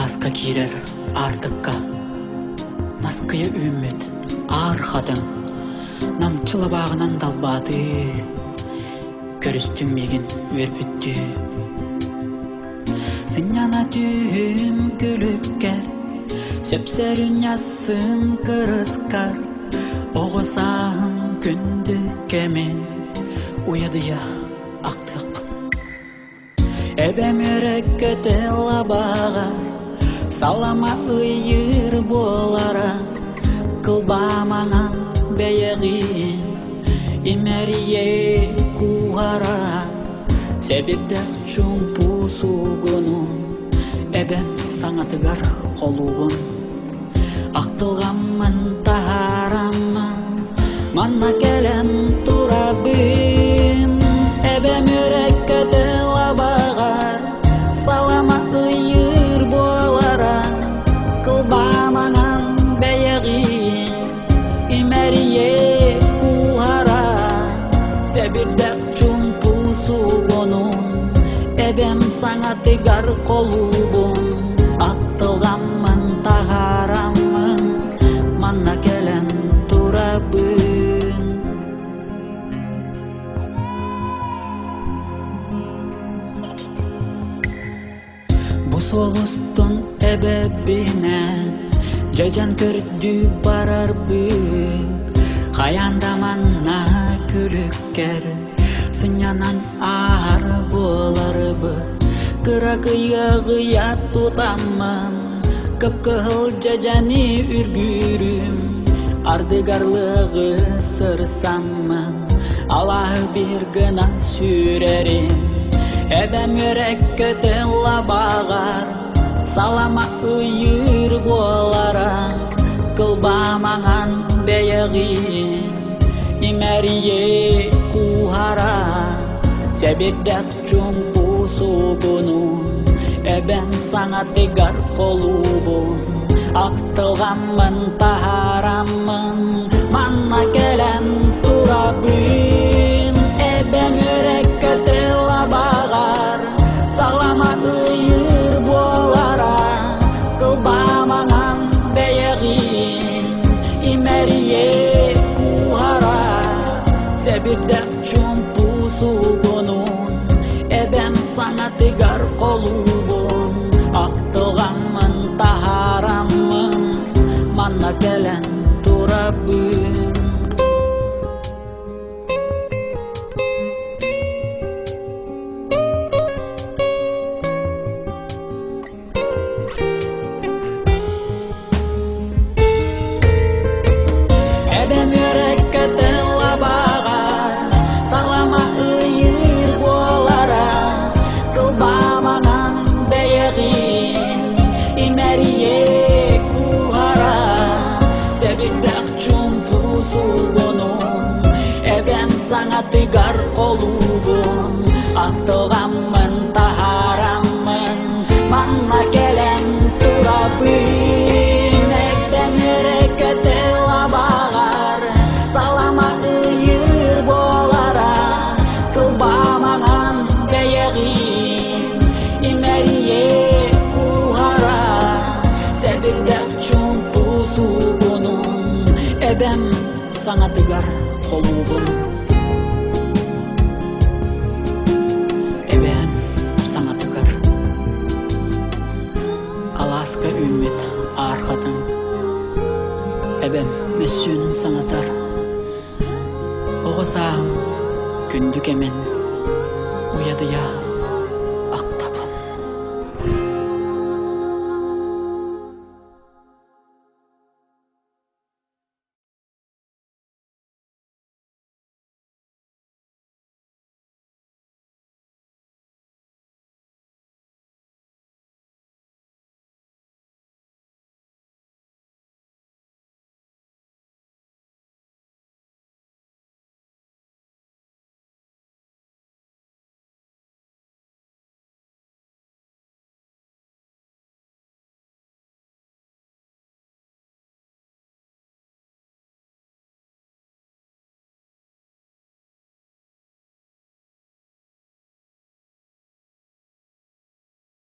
Алааска киирэр аартыкка наскыйа үүммүт аар хатыҥ намчы лабааҕынан далбаатыы, көрүстүҥ миигин үөрбүттүү. Сынньана түһүм күлүккэр, сөпсөрүн ньассын кырыскар, оҕо сааһым күндү кэмин уйадыйа ахтыаххын. Эбэм өрөккөтө лабааҕа, салама ыйыыр буолара, кылбааманан бэйэҕин имэрийэ кууһара, сэбирдэх чуумпу суугунун эбэм саҥатыгар холуубун. Ахтылҕаммын таһаараммын, манна кэлэн турабын. Эбэм үрэккэ лабаҕар салама ыйыыр буолара, кылбааманан бэйэҕин имэрийэ кууһара, сэбирдэх чуумпу суугунун эбэм саҥатыгар холуубун. Ахтылҕаммын таһаараммын манна кэлэн турабын. Бу суол устун эбэбинэн дьэдьэн көрдүү барарбыт хайаан да манна күлүккэр сынньанан ааһар буоларбыт кыракыйыаҕыйа тутаммын кып-кыһыл дьэдьэни үргүүрүм ардыгар лыаҕы сырсаммын алааһы биир гына сүүрэрим эбэм үөрэккөтө лабааҕар салама ыйыыр буолара кылбаамаҥан бэйэҕин имэрийэ кууһара сэбирдэх чуумпу суугунун эбэм саҥатыгар холуубун ахтылҕаммын таһаараммын манна кэлэн турабын эбэм үөрэккөтө лабаҕар салама ыйыыр буолара кылбааманан бэйэҕин имэрийэ кууһара сэбирдэх чуумпу суугунун эбэм саҥатыгар холуубун ахтылҕаммын таһаараммын манна кэлэн турабын. Эбэм үөрэккэтэ лабааҕар салама ыйыыр буолара кылбааманан бэйэҕин имэрийэ кууһара сэбирдэх чуумпу суугунун эбэм саҥатыгар холуубун ахтылҕаммын таһаараммын манна кэлэн турабын эбэм үөрэккэтэ лабааҕар салама ыйыыр буолара кылбааманан бэйэҕин имэрийэ кууһара сэбирдэх чуумпу суугунун эбэм саҥатыгар холуубун Эбээм саҥатыгар алааска үүммүт аар хатыҥ эбэм мөссүөнүн санатар оҕо сааһым күндү кэмин уйадыйа.